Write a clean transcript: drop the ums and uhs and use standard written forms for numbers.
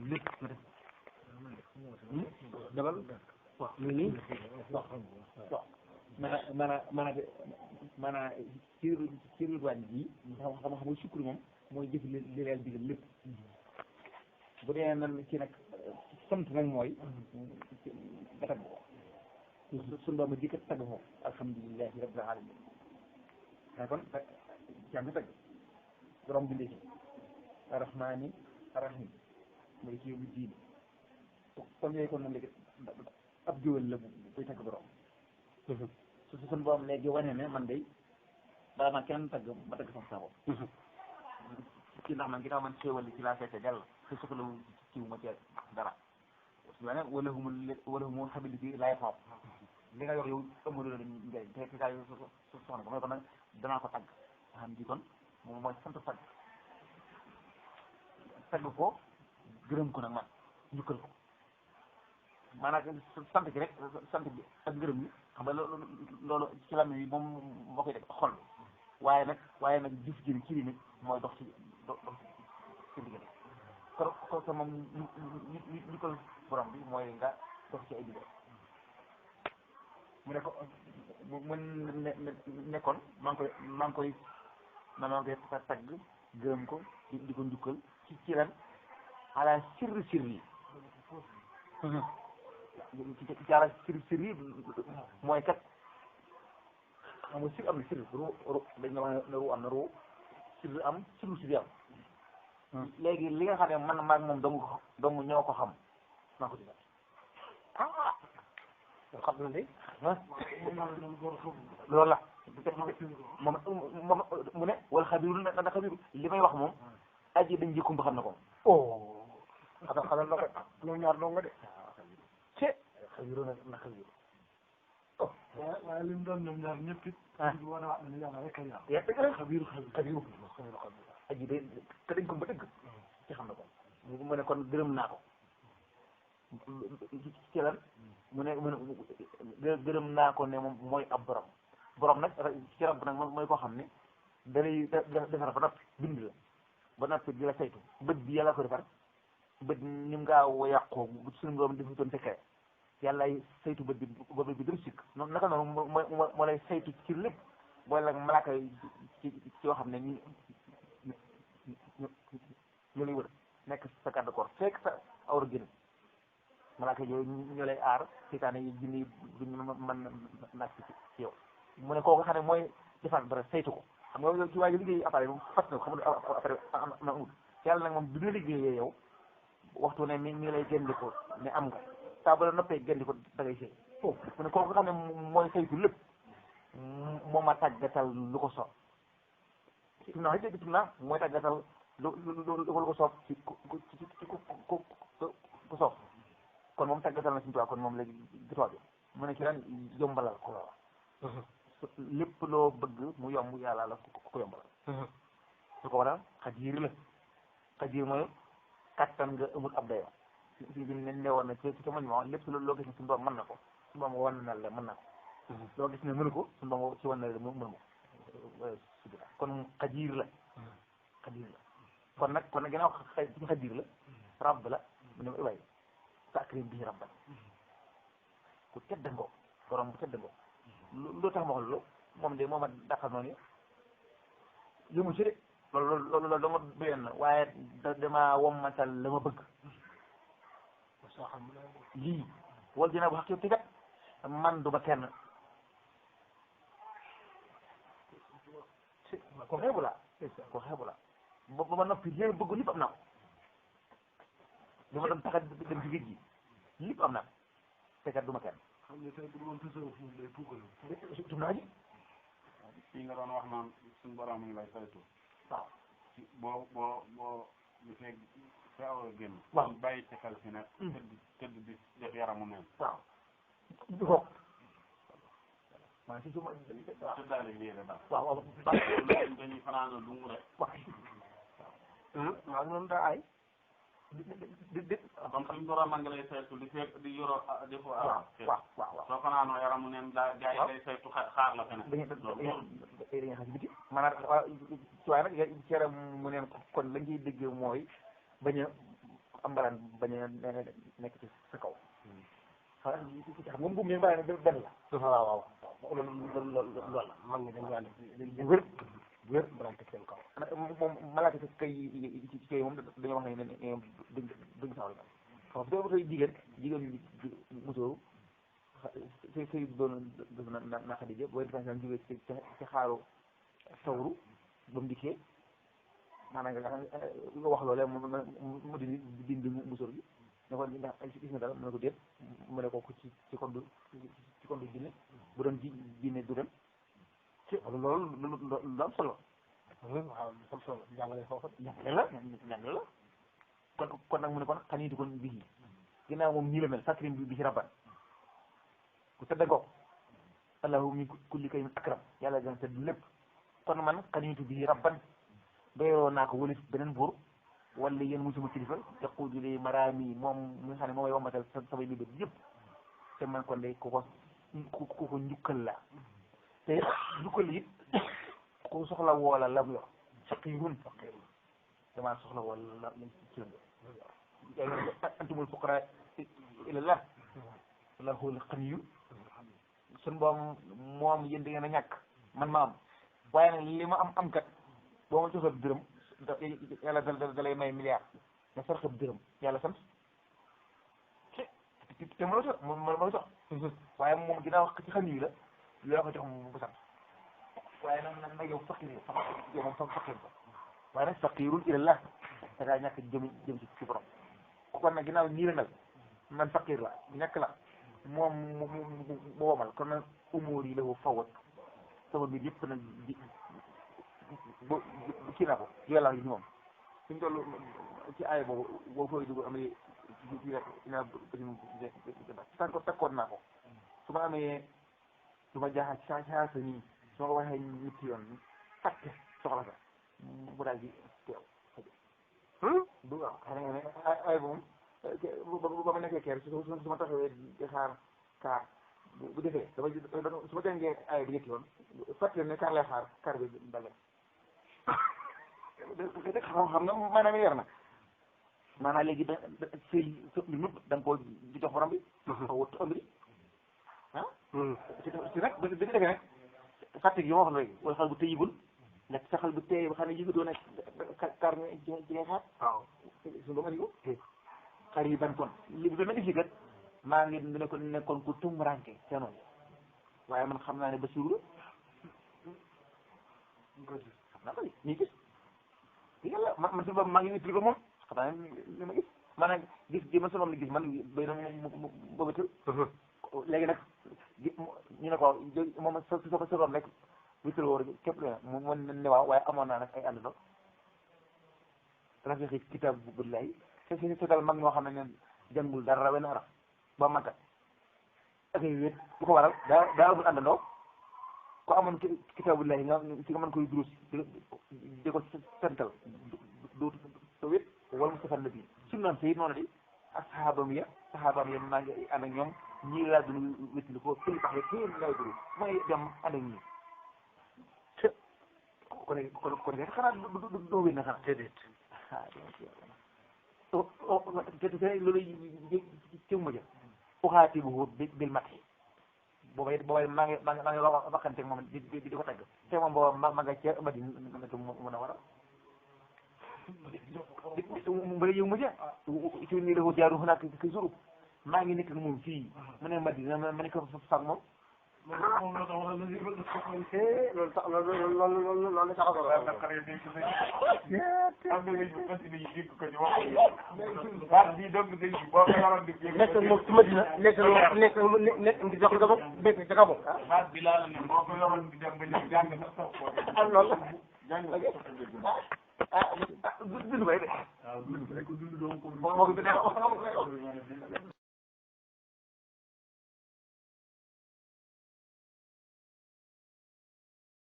lépp nga def dabal waaw muy nii waaw maanaam ci ridwaan ji xam nga sukkur moom mooy jëf li leen digal lépp bu dee nan ci nag sant nag mooy nga tagg ko suñu doom ji kat tagg ko alhamdulilahi rabbil alamin mais kon yaa ngi tagg borom bindee ci arrahmani arrahim mooy ci yóbbu diine kon yooyu kon nag léegi ab jiwal la buy tagg borom su suñu borom léegi wane ne man day bala ma kenn tagg ma tagg sama sa bopp ci ndax man ginnaaw man xéewal li ci laa feete jàll te soxla ci ma ci dara wane wala humul xabilité laay xaar li nga yor yow ëmmalu la njëriñ te kaa yow soxna ko mooy kon nag danaa ko tagg xam ji kon moom mooy sant tagg ko gërëm ko nag man njukkal ko maanaam sant gi rek sant bi ak gërëm bi xam nga loolu ci lam yi moom moo koy def xol waaye nag jëf ji ci li nit mooy dox ci diggante ko moom njukkal borom bi mooy nga dox ci ay diggante mu ne ko mu nekkoon maa ngi koy tagg gërëm ko di ko njukkal ci lan ala sirri yi ci ala sirri yi mooy kat xam nga sir am na sir ru dañ na wax ne ru am na ru sir am sirri am léegi li nga xam ne man maag moom dong ñoo ko xam maa ko ci xam na de loolu la moom mu ne wala xabiru na xabiru li may wax moom aji dañ jëkkum ba xam na ko xanaa la ko ñoom ñaar dong nga de ce xabiru na xabiru waaye li mu doon ñoom ñaar ñëpp it war a wax ne yàlla rek a yàlla xabiru aji de te dañ ko ba dëgg ci xam na ko mu ne kon gërëm naa ko ci lan mu ne gërëm naa ko ne moom mooy ab borom nag ci rab nag mooy koo xam ne dalay defar ba noppi bind la ba noppi di la saytu bët bi yàlla ko defar bët ni mu gaaw a yàqoo bu suñu borom defutoon fekkee yàllaay saytu bët bi ba bët bi dem sikk noonu naka noonu moo lay saytu ci lépp booy la malaaka ci yoo xam ne ñu lay wër nekk sa garde corps fekk sa awra génn malaaka yooyu ñoo lay aar seytaane yi jinne duñ mën naaj ci yow mu ne kooku xam ne mooy defar dara saytu ko xam nga yow ci waa ji liggéey appareil moom fas na ko xam nga appareil am na amul yàlla nag moom bi nga liggéeyee yow waxtu ne mi ngi lay génn ko ne am nga saa ba la noppee génn ko da ngay sëy mu ne kooku xam ne mooy saytu lépp moo ma tàggatal lu ko soob tum naa dégg tum naa mooy tàggatal lu ko soob ci ku soob kon moom tàggatal na suñu tubaab kon moom léegi gitois bi mu ne ci lan yombalal ko lool lépp loo bëgg mu yomb yàlla la ko yombalal su ko waral xajiir la xajiir mooy kattan nga amul ab dayoo si bi ne woon na ci mañ ma lépp loo gis ne suñu borom mën na ko suñu borom wan na la mën na ko loo gis ne mënu ko suñu borom ci wan na la mënu ko kon xajiir la kon nag ginnaaw suñu xajiir la rabb la mu ne way sakrim bi rabban ku tedd ngoo borom bu tedd ngoo lu tax ma wax loolu moom de moom a dàqal noonu yëmu ci de loolu dama doyoon na waaye dama wommatal la ma bëgg lii wal dina bu xaq yow tigat man duma kenn ko xeebu la ba ma noppi léegi bëgg lépp am naa ko li ma doon tax a dem ci géej gi lépp am naa ko te kat duma kenn xam ne tey bu doon tasawuf moom day puukalu tum naa ji fii nga doon wax naan suñu borom ngi lay saytu waaw boo bu fekk feew a génn waaw bàyyi ci xel fi ne tëdd di def yaramu neen waaw du ko maa si suma tëddaale yéene daal waaw dañuy fanaana du mu rek waaw noonu daa ay di comme suñu borom a ngi lay saytu di fekk di yoroo di ko waaw soo fanaanoo yaramu neen gaa yi lay saytu xaar la fene dañuy xam si biti maanaam ci waaye nag ci yaram mu neen kon lañ ciy dégg mooy bañ a am mbalaan bañ a nekk ci sa kaw xam nga mbuum mi mbalaan benn la waaw loolu la mag ñi dañu ànd wér wér mbalaan teg seen kaw moom malaaka kay ci kay moom dañoo wax ne duñ sawal xam nga doo koy jigéen musóoru sëy doon def na Xadija booy defensan jógee ci xaaru sawru ba mu dikkee maanaam nga wax loolee mu dindi musóor gi ne ko ndax gis nga dara mu ne ko déet mu ne ko ci kondu jinne bu doon jinne du dem ci loolu lu am solo waaw am solo jàngale foofu jàngale la kon nag mu ne kon xaniitu kon bii ginnaaw moom ñii la mel sakrim bi ci rabban ku tëdd ko allahu min kulli kaymin akram yàlla gën a tëdd lépp kon man xaniitu bii rabban doyoo naa ko wëlis beneen buur wala yéen muy sama kilifa yaquudu li maraami moom mi nga xam ne moom may wambatal samay bébét yëpp te man kon de ku ko njukkal la te njukkal it ku soxla woola lam yor faqirun damaa soxla woola la ci la antumul fuqara ilallah wallahul ghaniyyun sun boom moom yéen da ngeen a ñàkk man ma am waaye nag li ma am kat boo ma joxee dërëm yàlla da lay may milliard nga sarxab dërëm yàlla sant te ma la jox waaye moom ginnaaw ci xam yi la loo ko jox moom bu sant waaye nag yow faqir yow moom faqir ko waaye nag faqirun ilallah da ngaa ñàkk jëm ci borom kon nag ginnaaw nii la mel man faqir la ñàkk la moom mu womal kon nag umóor yi la ko fawat sama mbir yëpp nag kii naa ko yàlla yi moom suñ toll ci aaya boo fooy dugg amee ina takkoon naa ko su ma amee su ma jaaxa saa sa nii su ma ko waxee ñetti yoon fàtte soxla sa bu daal di teew du waaw xam nga ne aaya boobu ba ma nekkee keer su ma taxawee di xaar kaar bu defee su ma jàngee aaya bi ñetti yoon fàtte ne kaar lay xaar kaar bi dale xam nga maanaam yar na maanaam léegi da sëy lu nëpp da nga koo di jox borom bi xaw wut ëmb bi ah si nag bi defee nag fàtte gi ma wax la léegi wala xal bu tëyibul nekk sa xal bu teey ba xam ne yëgatoo nekk kaar ci ngay xaar waaw su ba ma digo xar yi ban kon li bi ma gis kat maa ngi nekkoon ku tumranke ca noonu waaye man xam naa ne ba suur xam naa ko ñuy gis yàlla man si boobu maa ngi expliqué moom xam naa ne li ma gis maanaam gis gi ma sonom li gis man bay na mu bëbatal léegi nag ñu ne ko moom sa sorom rek wittal wóor képp lu ne mu ne waaw waaye amoon naa nag ay àndandoo rafet kitab bu billahi te si total mag ñoo xam ne jàngul dara wenn araf ba màggat ak ay wéet bu ko waral daa amul àndandoo ko amoon kitaabullahi nga si nga mën koy durus di ko sental dootu sa wét wala mu safal nabi sunnaam sayid noonu di ak saxaabam ya maa ngi ànd ak ñoom ñii laa dund wéttali ko pëli pax yi ngay duru may dem ànd ak ñii kon xanaa doo wét na xanaa déedéet te loolu cëw ma jël uxaati bu bil mat booba maa ngi waxante moom di ko tagg te moom booba ma nga ca Madina mën a war a mbala yow ma ja ci nii la ko jaaru xanaa ki suru maa ngi nekk ak moom fii mu ne Madina ma ne ko fag moom loolu sax loolu sax ko nekk moom ci Madina nekk di jox nga bopp nekk ca kaw loolu dund bay de